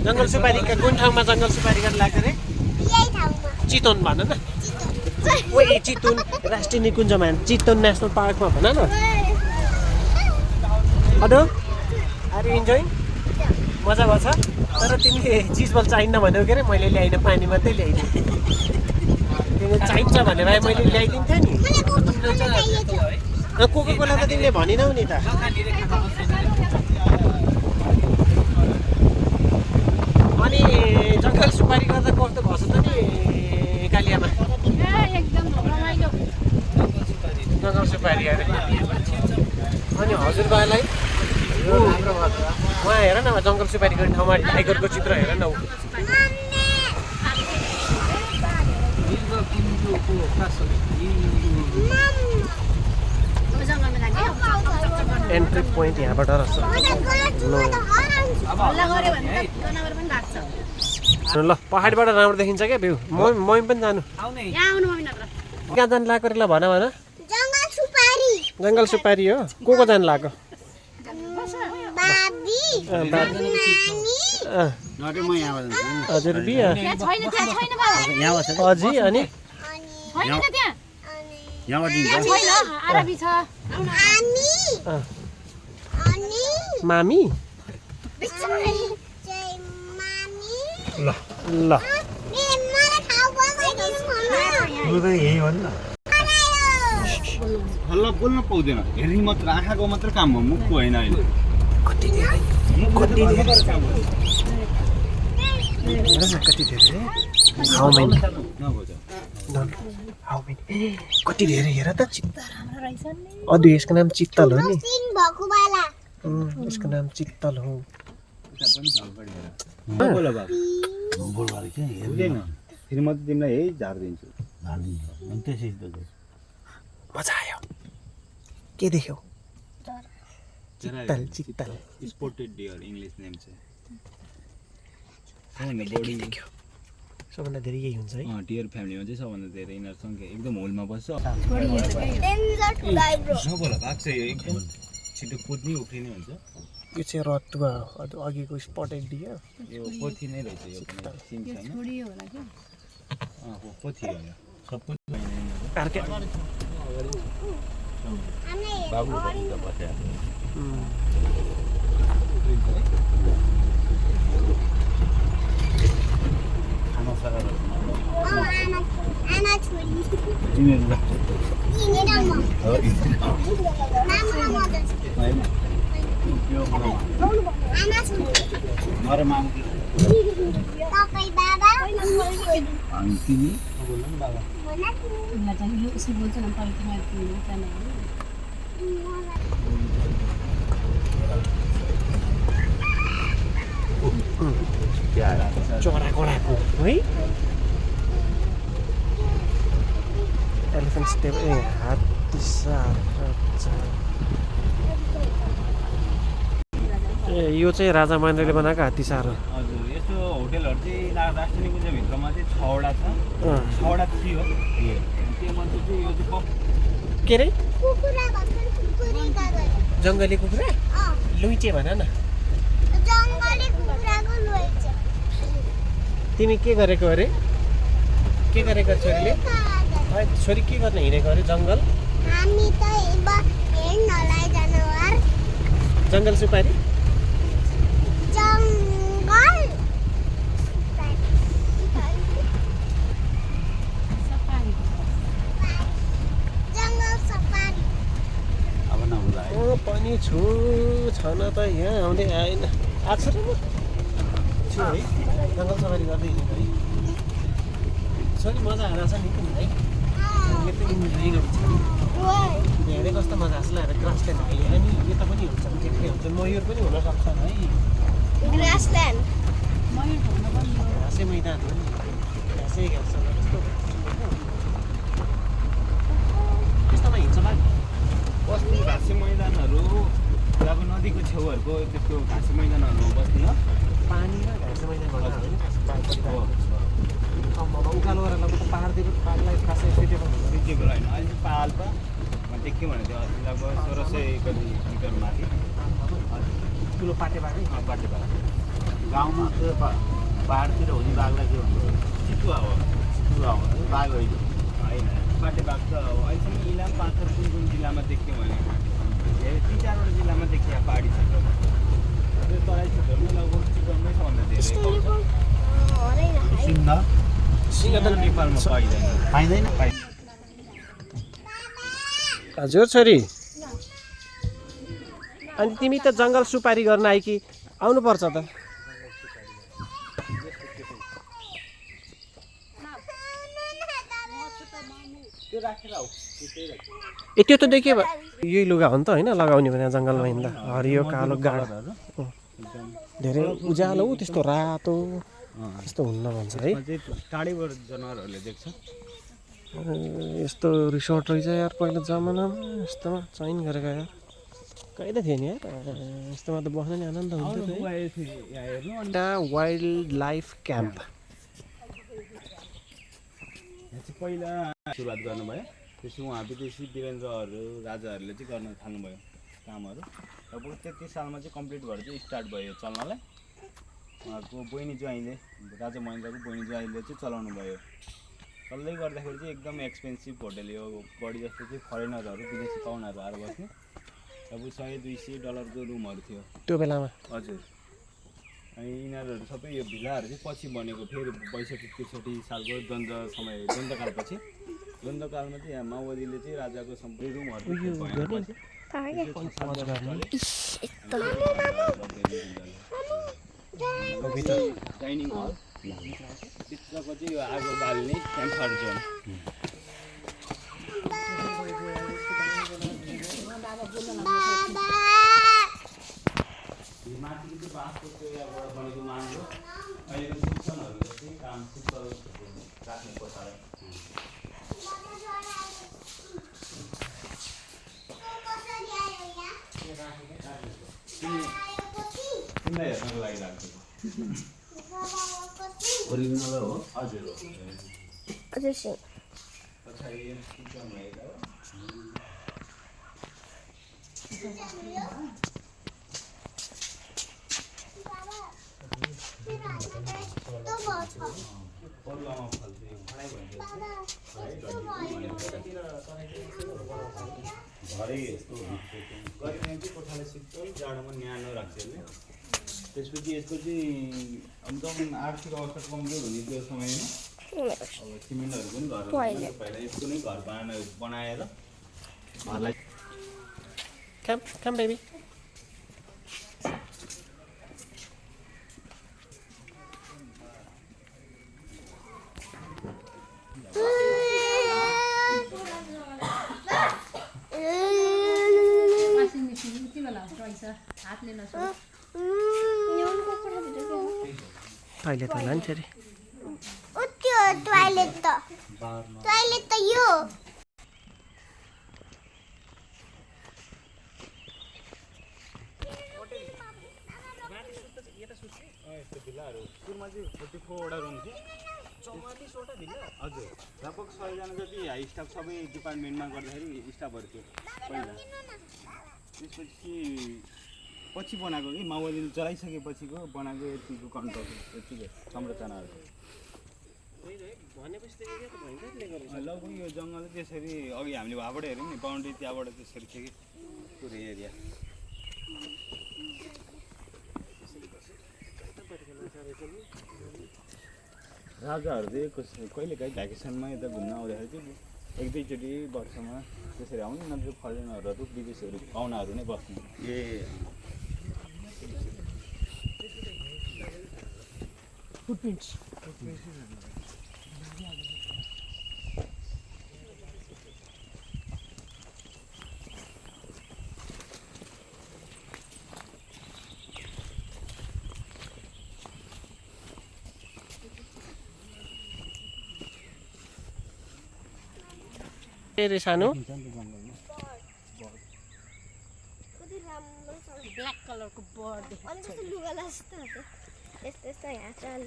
जङ्गल सुपारी कुन ठाउँमा जङ्गल सुपारी गर्न लाग्छ रे? चितवन भन न। ओए चितवन राष्ट्रिय निकुञ्जमा चितवन नेसनल पार्कमा भन न। अडो आर यु इन्जोइङ? मजा भएछ? तर तिमीले चिज बल चाहिन्न भन्यौ के अरे? मैले ल्याइन, पानी मात्रै ल्याइदिएँ। तिमीले चाहिन्छ भने भए मैले ल्याइदिन्थेँ नि। कोको कोला त तिमीले भनिनौ नि त। अनि जङ्गल सुपारी गर्दा कस्तो भएछ त नि कालियामा? जङ्गल सुपारी अरे। अनि हजुरबालाई उहाँ हेर न, जङ्गल सुपारी गर्ने ठाउँमा टाइगरको चित्र हेर न। एन्ट्री पोइन्ट यहाँबाट रहेछ। ल पहाडबाट राम्रो देखिन्छ क्या भ्यू। मम्मी पनि जानु। कहाँ जानु लाग्यो रे? ल भन भन। जङ्गल सुपारी हो। को जानु लाग्यो? हजुर बिहा अझै अनि मामी ल ल यही हो नि त। हल्ला बोल्न पाउँदैन, हेर्ने मात्र, आँखाको मात्र काम हो, मुखको होइन। अहिले कति धेरै कति धेरै हेर त। अदु यसको नाम चित्तल हो नि। यसको नाम चित्तल हो। फेरि म त तिमीलाई यही झारिदिन्छु। मजा आयो। के देख्यौ? चित्तल चित्तल स्पोर्टेड डियर इंग्लिश नेम छ। सबभन्दा धेरै यही हुन्छ है। डियर फ्यामिलीमा चाहिँ सबभन्दा धेरै यिनीहरूसँग एकदम होलमा बस्छ। भाग्छ यो एकदम छिटो कुद्ने उफ्रिने हुन्छ। यो चाहिँ रतुवा अघिको स्पटेड डियर। यो पोथी नै रहेछ। यो सिङ छैन। पोथी हो यो सबै। अर्के बाबु त बस्या। खाना सारा आना छोरी तिमीहरु ल आना छोरी मरे मामु तपाईँ बाबा अनि तिमी बोल्नु न बाबा बोल्न तिमीलाई चाहिँ यो उसले बोल्छ न तपाईँ तिमीहरु जाने चरा कोडाको है। एलिफेन्ट स्टेप हात्ती यो चाहिँ राजा महेन्द्रले बनाएको हात्ती सार हो। हजुर यस्तो होटलहरु चाहिँ राष्ट्रिय निकुञ्जभित्रमा चाहिँ 6 वटा छ। 6 वटा थियो। त्यो मध्ये चाहिँ यो चाहिँ के रे? कुकुरा भन्छन्। जङ्गली कुकुरा? लुइचे भन न। जङ्गली कुकुराको लुइचे। तिमी के गरेको अरे? के गरेको छोरीले? छोरी के गर्न हिँडेको अरे जङ्गल? हामी त हेर्नलाई जनावर। जङ्गल सुपारी? जङ्गल सफारी। जङ्गल सफारी। अब नहुँला है। पनि छु छन त यहाँ आउँदै आएन। आज र म छु है जङ्गल सफारी गर्दै हिँडेको है। छोरी मजा आएर छ नि तिमीलाई? हेरे कस्तो मजा आएको लागेर ग्रासल्यान्ड हाइवे अनि यता पनि हुन्छ के के हुन्छ मयूर पनि हुनसक्छ है। ग्रासल्यान्ड घाँसे मैदान हो नि। घाँसे घाँस कस्तो त्यस्तोमा हिँड्छ ल। बस्ने घाँसे मैदानहरू अब नदीको छेउहरूको त्यस्तो घाँसे मैदानहरूमा बस्ने हो। पानी र घाँसे मैदानबाट हो। उकालो गरेर लगभग पाहाडतिर पाहाडलाई खासै सुटेबल हुन्छ। रिचेबल होइन अहिले पाल्पा देख्यो भने त्यो अस्ति लगभग 1600 कति मिटर माथि ठुलो पाटेबाटै पाटेबाट गाउँमा त्यो पाहाडतिर हुने बाघलाई के भन्छ चितुवा हो बाघ होइन पाटे बाघ त अहिलेसम्म इलाम 5 कुन जिल्लामा देख्यौँ भने 3-4वटा जिल्लामा देखिया पहाडी क्षेत्रमा त्यो तराई क्षेत्रमा लगभग चितवनमै सबभन्दा धेरै सिंह त नेपालमा पाइँदैन हजुर छोरी अनि तिमी त जङ्गल सुपारी गर्न आइ कि आउनुपर्छ त ए त्यो त देखियो यही लुगा हो नि त होइन लगाउने भने जङ्गलमा हिँड्दा हरियो कालो गाडा धेरै उज्यालो त्यस्तो रातो यस्तो हुन्न भन्छ है टाढैबाट जनावरहरूले देख्छ यस्तो रिसोर्ट रहेछ यार पहिला जमानामा यस्तोमा चयन गरेको यार कहीँ त थियो नि यार यस्तोमा त बस्न नि आनन्द हुन्थ्यो एउटा वाइल्ड लाइफ क्याम्प यहाँ चाहिँ पहिला सुरुवात गर्नुभयो त्यसपछि उहाँ विदेशी वीरेन्द्रहरू राजाहरूले चाहिँ गर्न थाल्नुभयो कामहरू लगभग 33 सालमा चाहिँ कम्प्लिट भएर चाहिँ स्टार्ट भयो चल्नलाई उहाँको बहिनी ज्वाइँले राजा महेन्द्रको बहिनी ज्वाइँले चाहिँ चलाउनु भयो चल्दै गर्दाखेरि चाहिँ एकदम एक्सपेन्सिभ होटल यो बढी जस्तो चाहिँ फरेनरहरू विदेशी पाहुनाहरू आएर बस्ने अब $100-200 रुमहरू थियो त्यो बेलामा हजुर अनि यिनीहरू सबै यो भिलाहरू चाहिँ पछि बनेको फेरि 62-63 सालको द्वन्द्वकालपछि द्वन्द्वकालमा चाहिँ यहाँ माओवादीले चाहिँ राजाको सम्पूर्ण रुमहरू डाइनिङ हल भित्रको चाहिँ यो आगो बाल्ने क्याम्पफायर जोन माथिको चाहिँ बाँसको चोयाबाट बनेको मान्छे अहिलेको शिक्षणहरू चाहिँ काम शिक्षण राख्ने कोठालाई तिमीलाई हेर्नको लागि राखेको ओरिजिनल हो हजुर हो पछाडि किचन भएको पल्लोमा फल्छ खडाइ भन्छ घरै यस्तो गरिने चाहिँ कोठालाई शीतल जाडोमा न्यानो राख्छ यसले त्यसपछि यसको चाहिँ एकदम आर्थिक अवस्था कमजोर हुने त्यो समयमा अब सिमेन्टहरू पनि घर पहिला यसको नै घर बनाएर घरलाई Come baby. Toilet होला नि फेरि टोयलेट त यो यस्तो भिल्लाहरू सुरुमा चाहिँ 44वटा रुम थियो 44वटा भिल्ला हजुर लगभग 100जना जति हाई स्टाफ सबै डिपार्टमेन्टमा गर्दाखेरि स्टाफहरू थियो पहिला त्यसपछि पछि बनाएको कि माओवादीले चलाइसकेपछिको बनाएको यतिको कन्ट्रोल यतिको संरचनाहरू लगभग यो जङ्गल त्यसरी अघि हामीले भएबाट हेऱ्यौँ नि बााउन्ड्री त्यहाँबाट त्यसरी थियो कि पुरै एरिया राजाहरू चाहिँ कहिलेकाहीँ भ्याकेसनमा यता घुम्न आउँदाखेरि चाहिँ 1-2चोटि वर्षमा त्यसरी आउने नत्र फरेनरहरू विदेशीहरू पाहुनाहरू नै बस्ने ए फुटप्रिन्ट्स रे सानो ब्ल्याक कलरको बर्ड देखेको छु लुगा लास्ट त यस्तो यहाँ चल